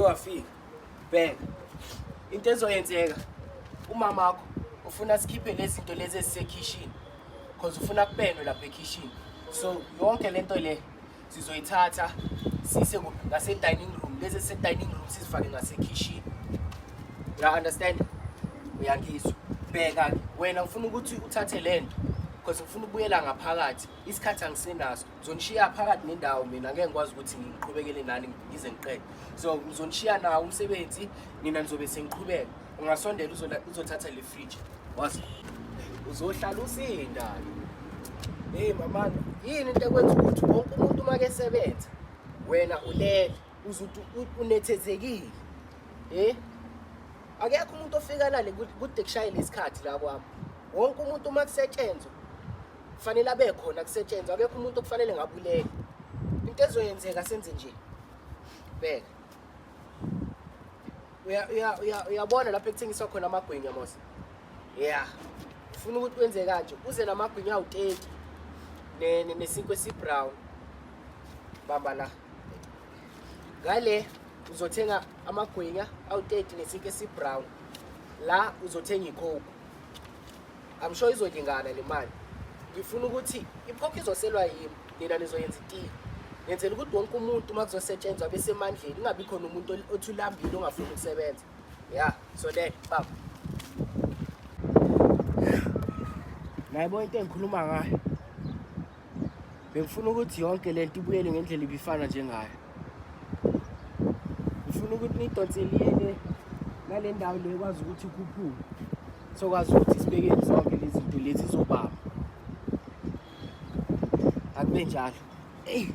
wafika. Bheka. Into ezoyenzeka umamakho ufuna sikhiphe lezi zinto lezi ezisekhishini because ufuna kupendwe lapha ekhishini. So yonke lento le sizoyithatha sise kuphi ngase-dining room, lezi ezise-dining room sizifake ngasekhishini. Uya understand? Uyangizwa? Bheka-ke wena, ngifuna ukuthi uthathe le nto because ngifuna ukubuyela ngaphakathi, isikhathi angisenaso. Ngizonishiya phakathi nendawo, mina ngeke ngikwazi ukuthi ngiqhubekele nani ngize ngiqede, so ngizonishiya nawo umsebenzi, nina nizobe sengiqhubeka. Ungasondela uzothatha le fridge, wazi uzohlala usinda-ke. Hey mamana, yini into ekwenza ukuthi wonke umuntu uma kesebenza wena ulele uzuthi unethezekile? Eh, akekho umuntu ofika lale kude kushayele isikhathi la kwami. Wonke umuntu uma kusetshenzwa kufanele abe khona kusetshenzwa, akekho umuntu okufanele ngabulele. Into ezoyenzeka, senze nje, bheka, uyabona lapho ekuthengiswa khona amagwinya mos? Ya, ufuna ukuthi wenze kanje, uze namagwinya awu-30 nesinkwa esi-brown. Bamba la, ngale uzothenga amagwinya awu-30 nesinkwa esi-brown, la uzothenga iCoke. I'm sure izolingana le mali. Ngifuna ukuthi iphokho izoselwa yimi, nina nizoyenza itiye. Ngenzela ukuthi wonke umuntu uma kuzosetshenzwa besemandleni, kungabi khona umuntu othi ulambile ongafuni ukusebenza. Ya, so le baba. Nayibo into engikhuluma ngayo. Bengifuna ukuthi yonke lento ibuyele ngendlela ibifana njengayo. Ngifuna ukuthi nidonse liyele nale ndawo le kwazi ukuthi ikhuphuke. Sokwazi ukuthi sibeke zonke lezi zinto lezi zobaba. Akube njalo. Eyi.